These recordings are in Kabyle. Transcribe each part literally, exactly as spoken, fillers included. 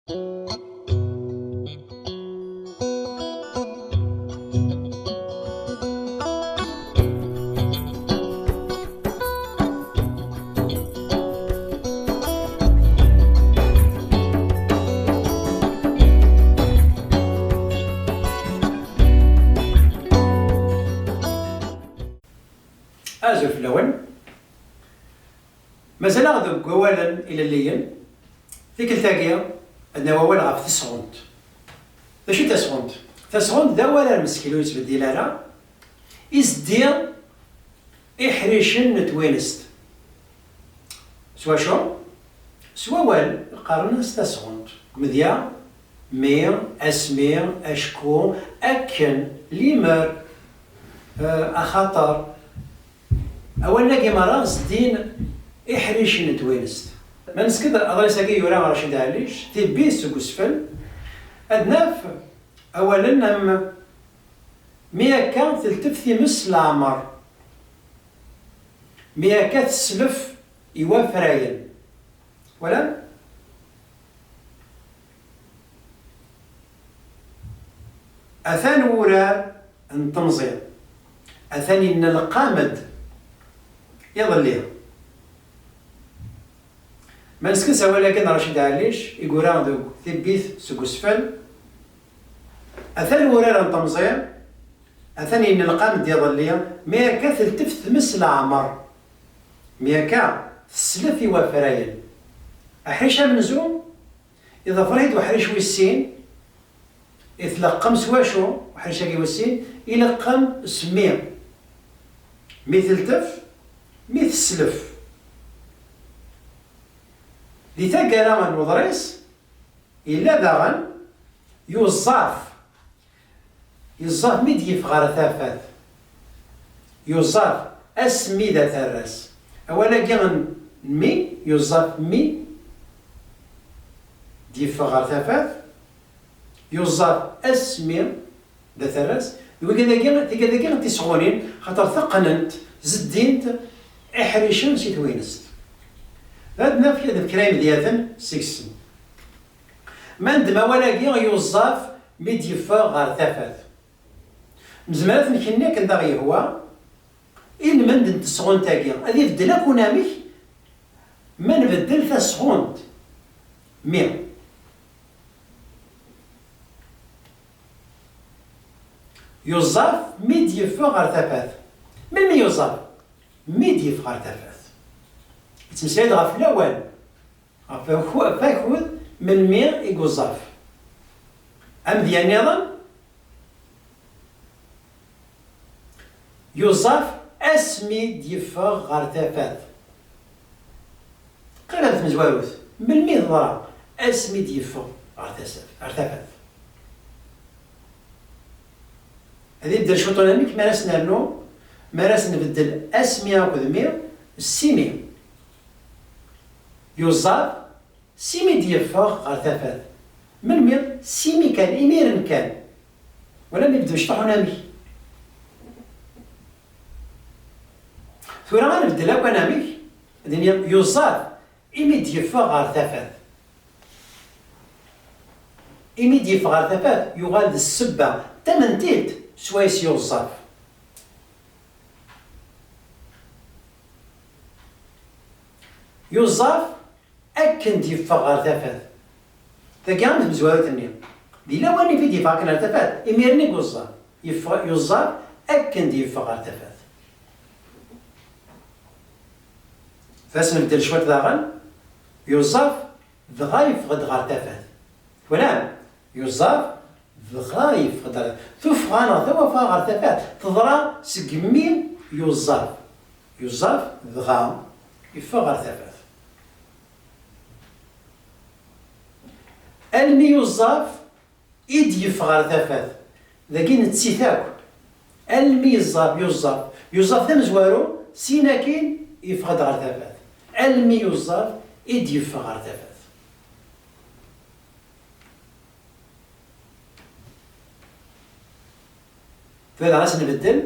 Azul fell-awen. Mazal-aɣ deg wawalen ilelliyen. Tikkelt-agi, ad nawi awal ɣef tesɣunt. D acu i d tasɣunt? Tasɣunt d awal ameskil ur yettbeddil ara, i zeddi iḥricen n twinest. S wacu? S wawal qqaren-as tasɣunt. Medya, mi, asmi, acku, akken, limer, eh, axaṭer. Awalen-agi merra zdin iḥricen n twinest. Ma nesked aḍris-agi yura Racid Ɛellic, Tibbit seg usfel, ad naf awalen am mi akka teltef times leɛmer, mi akka teslef i wafrayen. Walan? Atan wurar n temẓi, atan yennelqam-d iḍelli. Ma neskes awal-agi n Racid Ɛellic i yura deg Tibbit seg usfel, atan wurar n temẓi, atan yennelqam-d iḍelli, mi akka teltef tmes leɛmer, mi akka teslef i wafrayen. Aḥric amenzu, iḍfer-it uḥric wis sin, i tleqqem s wacu? Uḥric-agi wis sin, ileqqem s mi. Mi teltef, mi teslef. Di taggara n uḍris, yella daɣen yuẓẓaf. Yuẓẓaf mi d-yeffeɣ ɣer tafat. Yuẓẓaf asmi d aterras. Awal-agi n mi, yuẓẓaf mi d-yeffeɣ ɣer tafat, yuẓẓaf asmi d aterras. D wigad-agi, tigad-agi n tisɣunin, xaṭer teqqnent, zeddint iḥricen si twinest. Ad naf kra imedyaten seg-sen. Ma neddem awal-agi yuẓẓaf mi d-yeffeɣ ɣer tafat. Nezmer ad t-nkenni akken d aɣ-yehwa, ilmend n tesɣunt-agi ad ibeddel akk unamek ma nbeddel tasɣunt. Mi yuẓẓaf mi d-yeffeɣ ɣer tafat. Melmi yuẓẓaf? Mi d-yeffeɣ ɣer tafat. Yettmeslay-d ɣef lawan. Ɣef waku-, ɣef wakud melmi i yuẓẓaf. Amedya nniḍen, yuẓẓaf asmi d-yeffeɣ ɣer tafat. Qrib am tmezwarut, melmi teḍra? Asmi d-yeffeɣ ɣer tasa-, ɣer tafat. Ad ibeddel cwiṭ unamek mi ara s-nernu, mi ara s-nbeddel asmi akked mi, s simi. Yuẓẓaf simi d-yeffeɣ ɣer tafat. Melmi? Simi kan, imiren kan. Wala mi bedden cṭuḥ unamek. Tura ad nbeddel akk anamek, ad nini yuẓẓaf imi d-yeffeɣ ɣer tafat. Imi d-yeffeɣ ɣer tafat, yuɣal d ssebba tamentilt swayes yuẓẓaf. Yuẓẓaf akken d-yeffeɣ ɣer tafat. Tagi am tmezwarut-nni. Di lawan i d-yeffeɣ akken ɣer tafat, imiren i yuẓẓaf. Yeffeɣ, yuẓẓaf akken d-yeffeɣ ɣer tafat. Ad as-nbeddel cwiṭ daɣen, yuẓẓaf dɣa yeffeɣ-d ɣer tafat. Twalam? Yuẓẓaf dɣa yeffeɣ-d ɣer tafat. Tuffɣa neɣ tawafa ɣer tafat teḍra seg mi yuẓẓaf. Yuẓẓaf dɣa yeffeɣ ɣer tafat. Almi yuẓẓaf i d-yeffeɣ ɣer tafat. Dagi nettit akk. Almi yeẓẓaf, yuẓẓaf. Yuẓẓaf d amezwaru, syin akkin yeffeɣ-d ɣer tafat. Almi yuẓẓaf i d-yeffeɣ ɣer tafat. Tura ad as-nbeddel.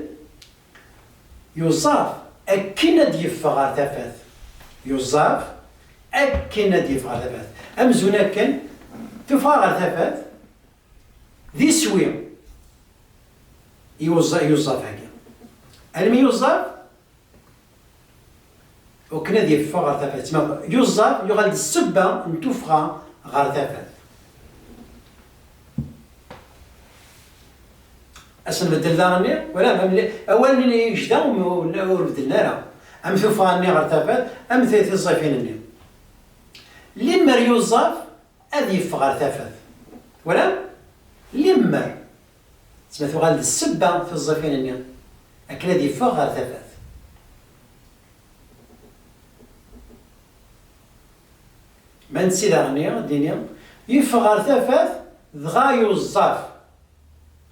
Yuẓẓaf akken ad d-yeffeɣ ɣer tafat. Yuẓẓaf akken ad d-yeffeɣ ɣer tafat. Amzun akken, Tuffɣa ɣer tafat, d iswi i uẓ-, i uẓẓaf-agi. Almi yuẓẓaf, ukken ad yeffeɣ ɣer tafat. Ma yuẓẓaf, yuɣal d ssebba n tuffɣa ɣer tafat. Ad s-nbeddel daɣenni, wala, am li-, awalen-nni yejda ur, ur beddlen ara. Am tuffɣa-nni ɣer tafat, am ti-, tiẓẓifin-nni. Limmer yuẓẓaf, ad yeffeɣ ɣer tafat. Twalam? Limmer. Tma tuɣal d ssebba tiẓẓifin-nni akken ad yeffeɣ ɣer tafat. Ma netti daɣenni, ad d-nini, yeffeɣ ɣer tafat, dɣa yuẓẓaf.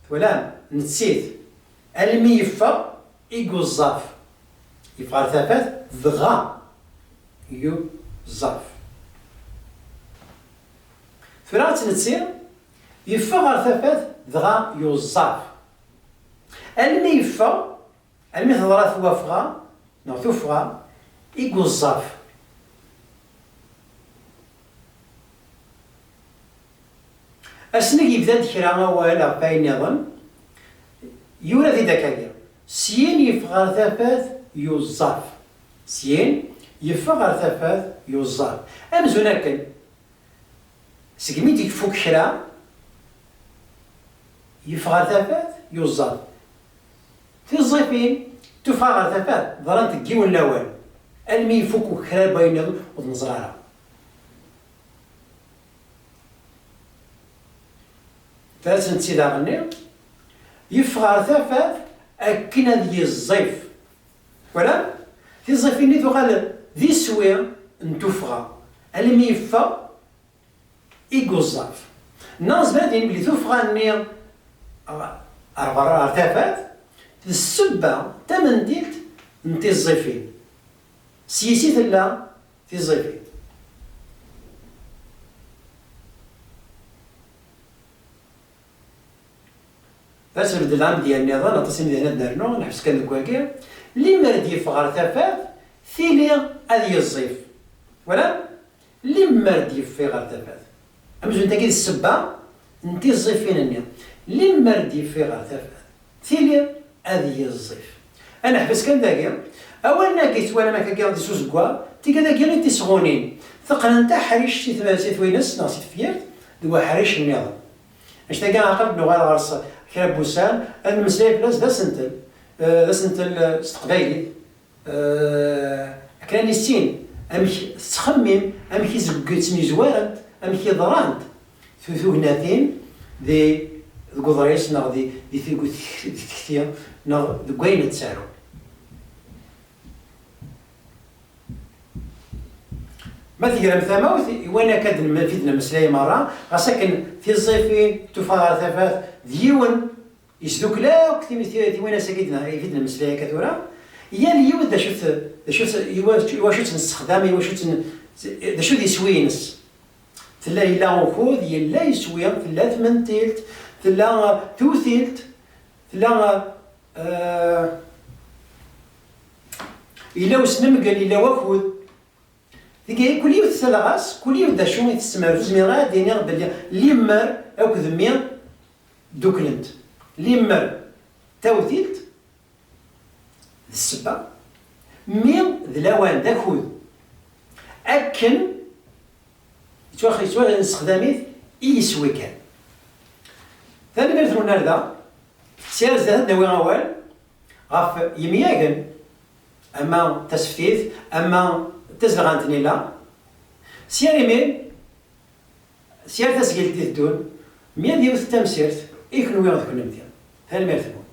Twalam? Nettit. Almi yeffeɣ, i yuẓẓaf. Yeffeɣ ɣer tafat, dɣa yuẓẓaf. Tura ad tt-netti, yeffeɣ ɣer tafat, dɣa yuẓẓaf. Almi yeffeɣ, almi teḍra twafɣa, neɣ tuffɣa, i yuẓẓaf. Asmi yebda-d kra awal ɣef wayen nniḍen, yura-t-id akkagi. Syin yeffeɣ ɣer tafat, yuẓẓaf. Syin yeffeɣ ɣer tafat, yuẓẓaf. Amzun akken, segmi d-ifuk kra, yeffeɣ ɣer tafat, yuẓẓaf. Tiẓẓifin, tuffɣa ɣer tafat, ḍrant deg yiwen n awal. Almi ifuk kra n wayen nniḍen, ur t-neẓri ara. Tura ad tt-netti daɣenni, yeffeɣ ɣer tafat akken ad yiẓẓif. Twalam? Tiẓẓifin-nni tuɣal d iswi n tuffɣa. Almi yeffeɣ, i yuẓẓaf. Neɣ nezmer ad d-nini belli tuffɣa-nni ɣer berra, ɣer tafat, d ssebba tamentilt n tiẓẓifin. S yis-i tella tiẓẓifin. D ass nbeddel amedya nniḍen, aṭas imedyaten ad nernu, neḥbes kan deg wagi. Limer d-yeffeɣ ɣer tafat, tili ad yiẓẓif. Twalam? Limer d-yeffeɣ ɣer tafat. Amzun tagi d ssebba n tiẓẓifin-nni. Limer d-yeffeɣ ɣer tafat, tili ad yiẓẓif. Ad neḥbes kan dagi. Awalen-agi twalam akkagi di s uzeggaɣ, tigad-agi i tisɣunin. Teqqnent aḥric si tma-, si twinest neɣ si tefyirt, d waḥric nniḍen. Anect-agi aql-d nuɣal ɣer-s kra n wussan, ad nemmeslay fell-as d asentel, eh, d asentel, eh, s teqbaylit. Eh, akken ad nissin amek tettxemmim, amek i zg-, ttemyezwarent, amek i ḍrant tu-, tugnatin di, deg uḍris neɣ di, di teg-, di tekti neɣ deg wayen ad ttaru. Ma tegram tamawt i wayen akka d-, fi d-nemmeslay merra, ɣas akken tiẓẓifin, tuffɣa ɣer tafat, d yiwen, yesdukkel akk timi-, ti-, tiwinas-agi d-, i d-nemmeslay akka tura. Yal yiwet d acu-t, d acu-t, iwacu, iwacu-tt nessexdam, iwacu-tt n-, d acu d iswi-ines. Tella, yella ukud, yella iswi, tella tmentilt, tella, uh, tewtilt, tella, uh, yella usnemgel, yella wakud. Deg-i, kul yiwet talɣa-s, kul yiwet d acu i tesmer. Ur zmireɣ ara ad d-iniɣ belli limer akked mmi dduklent. Limer d tawtilt d ssebba, mmi d lawan, d akud. Akken yettwax-, yettwa-, nessexdam-it i yiswi kan. Tanemmirt-nwen ar da. Sya ar zdat ad d-nawi awal ɣef yemyagen, ama taseftit, ama tazelɣa n tnila. Sya ar imin, sya ar tasgilt d-iteddun, mya d yiwet n tamsirt i kenwi d kennemti. Tanemmirt-nwen.